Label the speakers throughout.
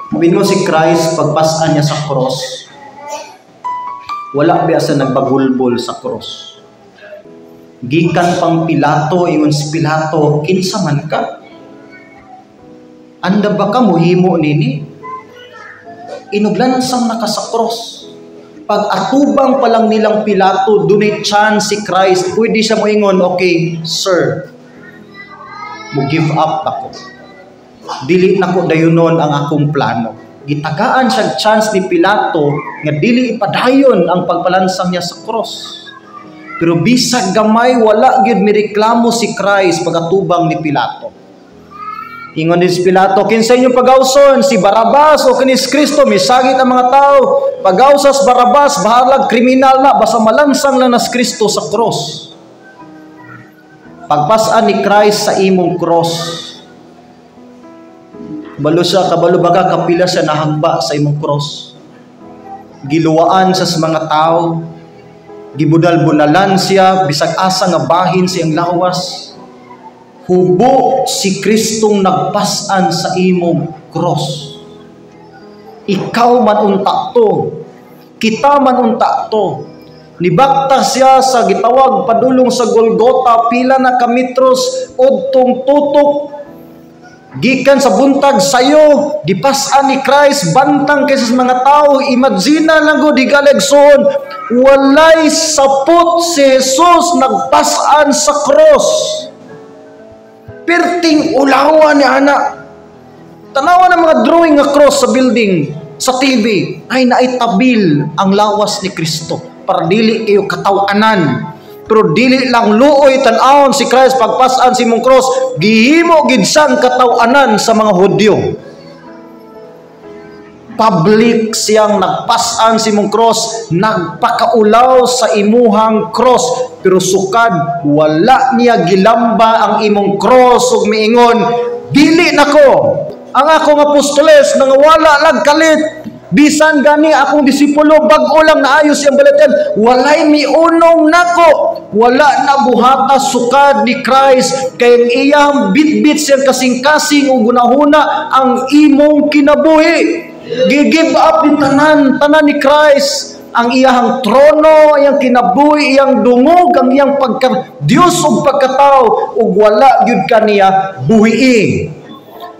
Speaker 1: Sabihin mo si Christ, pagpasan niya sa cross, wala biya sa nagbagulbol sa cross. Gikan pang Pilato, ingon si Pilato, "Kinsa man ka? Anda ba ka muhimo nini? Inuglansang na ka sa cross." Pag atubang pa lang nilang Pilato, dunay chance si Christ, pwede siya moingon, "Okay, sir, mo give up ako. Dili na ko dayunon ang akong plano." Gitagaan siya chance ni Pilato nga dili ipadayon ang pagpalansang niya sa cross. Pero bisag gamay, wala gyud mireklamo si Christ pagatubang ni Pilato. Ingon din si Pilato, "Kinsa inyong pagawson, si Barabas o kini si Kristo?" Misagit ang mga tao, "Pagawsas Barabas, bahalag kriminal na, basta malansang lang nas Kristo sa cross." Pagpasan ni Christ sa imong cross, kabalo siya, kabalo ba ka, kapila siya nahagba sa imong cross? Giluwaan sa mga tao, gibudal-bunalan siya, bisag asa nga bahin siyang lawas. Hubo si Kristong nagpasan sa imong cross. Ikaw man unta to. Kita man unta to. Nibakta siya sa gitawag padulong sa Golgota, pila na ka metros udtong tutok gikan sa buntag sayo, gipas-an ni Christ bantang kaysa sa mga tao. Imagine lang gud, higala igsoon, walay sapot si Jesus nagpas-an sa cross. Perting ulawan ni ana. Tanawa ng mga drawing nga cross sa building, sa TV, ay naitabil ang lawas ni Kristo para dili kayo katawanan. Pero dili lang luoy tan-awon si Christ pagpasan si imong cross, gihimo gid siyang katawanan sa mga Hudyo. Public siyang nagpasan si imong cross, nagpakaulaw sa imuhang cross, pero sukad wala niya gilamba ang imong cross ug miingon, "Dili nako ang akong apostoles nangawala lang kalit, bisan gani akong disipulo bag-o lang naayos siyang balatian, walay miunong nako." Wala na buhata sukad ni Christ kay ang iyang bitbit siyang kasing-kasing ug gunahuna ang imong kinabuhi. Gi-give up ni tanan, tanan ni Christ ang iyang trono, iyang kinabuhi, iyang dungog, ang iyang pagka Dios ug pagkatao, ug wala gyud kaniya buhii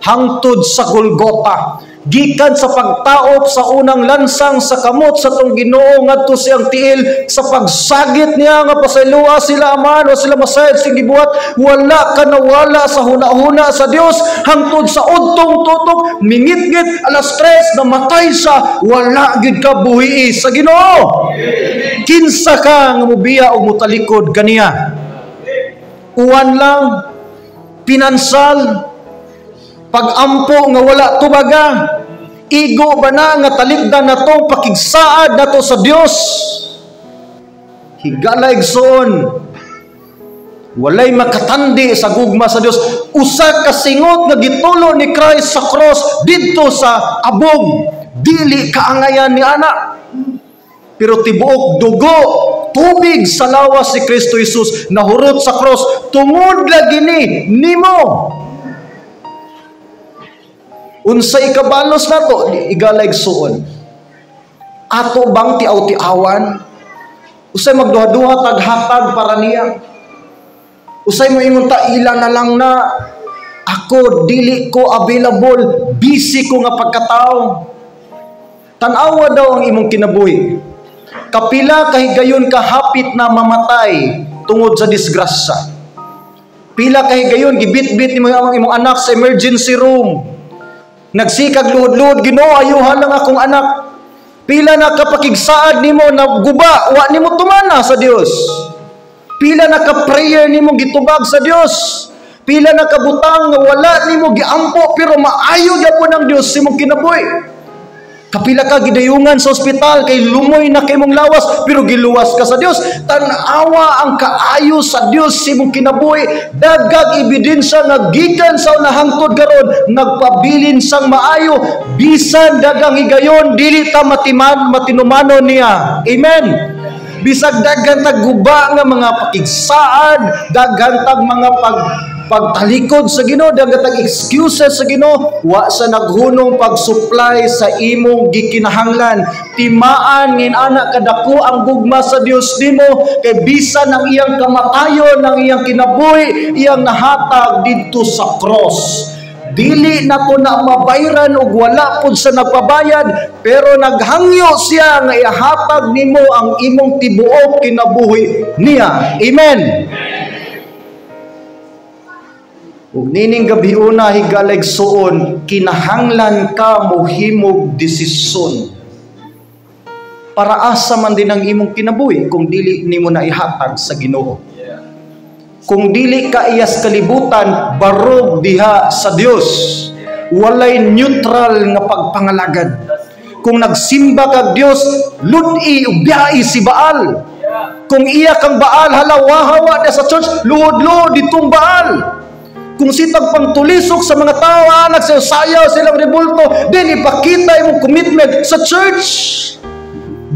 Speaker 1: hangtod sa Golgota. Gikan sa pagtaop sa unang lansang sa kamot sa tong Ginoo ngadto siyang tiil, sa pagsagit niya nga "Pasayloa sila, Amahan, wa sila masayod sing gibuhat," wala ka nawala sa hunahuna sa Dios hangtod sa udtong tutok, mingitngit alas 3 namatay siya, wala gyud ka buhii sa Ginoo. Kinsa ka nga mobiya og motalikod kaniya? Uwan lang, pinansal, pagampo nga wala tubaga, igo ba na nga talikdan nato pakigsaad nato sa Dios? Higala igsoon, walay makatandi sa gugma sa Dios. Usa ka singot nga gitulo ni Christ sa cross didto sa abog, dili kaangayan ni ana, pero tibuok dugo, tubig sa lawas si Kristo Jesus nahurot sa cross tungod lagi ni nimo. Unsa ikabalos nato, higala igsuon? Ato bang tiaw-tiawan? Usay magduha-duha taghatag para niya. Usay mo ingon ta, "Ila na lang na, ako dili ko available, busy ko nga pagkatao." Tan-awa daw ang imong kinabuhi. Kapila kahigayon ka hapit na mamatay tungod sa disgrasya? Pila kahigayon gibitbit nimo ang imong anak sa emergency room? Nagsikag luhod-luhod, "Ginoo, ayuhan lang akong anak." Pila na kapakigsaad nimo na guba, wa nimo tumana sa Dios? Pila na ka prayer nimo gitubag sa Dios? Pila na kabutang nga wala nimo giampo pero maayo gyapon ang Dios sa imong kinabuhi? Kapila ka gidayungan sa ospital kay lumoy na kay imong lawas pero giluwas ka sa Dios? Tan-awa ang kaayo sa Dios sa imong kinabuhi. Daghag ebidensya nga gikan sa una hangtod karon nagpabilin sang maayo, bisan daghang higayon dili ta matiman matinumanon niya. Amen. Bisag daghan tag guba nga mga pakigsaad, daghan tag mga pag Pagtalikod sa Ginoo, daghan tag excuses sa Ginoo, wa sa naghunong pag-supply sa imong gikinahanglan. Timaan ngin ana kadako ang gugma sa Dios nimo kay bisan ang iyang kamatayon, ang iyang kinabuhi, iyang nahatag didto sa cross. Dili na to na mabayran og wala pud sa nagpabayad, pero naghangyo siya nga ihatag nimo ang imong tibuok kinabuhi niya. Amen. Ug nining gabi una, higala igsuon, kinahanglan ka mohimog desisyon. Para asa man din ang imong kinabuhi kung dili nimo na ihatag sa Ginoo? Kung dili ka iyas kalibutan, barog diha sa Dios. Walay neutral nga pagpangalagad. Kung nagsimba kag Dios, lud-i ug biyai si Baal. Kung iya kang Baal, halawa-hawa na sa church, luod-luod ditong Baal. Kung sitag pangtulisok sa mga tao, anak sa sayaw silang rebulto, then ipakita imong commitment sa church.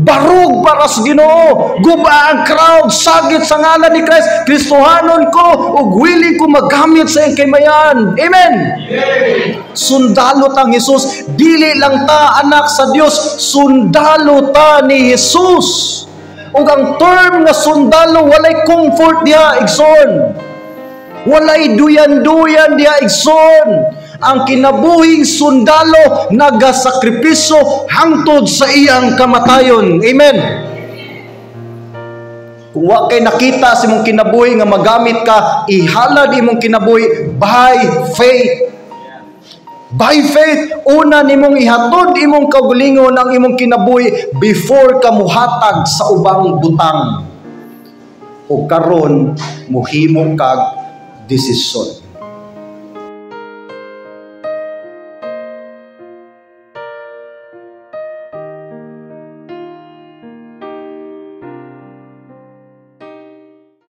Speaker 1: Barug para sa Ginoo, guba ang crowd, sagit sa ngalan ni Christ, Kristohanon ko, ug willing ko magamit sa iyang kaymayan. Amen. Sundalo tang Jesus, dili lang ta anak sa Dios, sundalo ta ni Jesus. Ug ang term nga sundalo, walay comfort diha, igsoon. Walay duyan-duyan diha, igsoon. Ang kinabuhing sundalo nagasakripisyo hangtod sa iyang kamatayon. Amen. Kung wa kay nakita sa imong kinabuhi nga magamit ka, ihalad imong kinabuhi by faith. By faith, una nimong ihatod imong kaugalingon ang imong kinabuhi before ka muhatag sa ubang butang. O karon muhimo kag desisyon.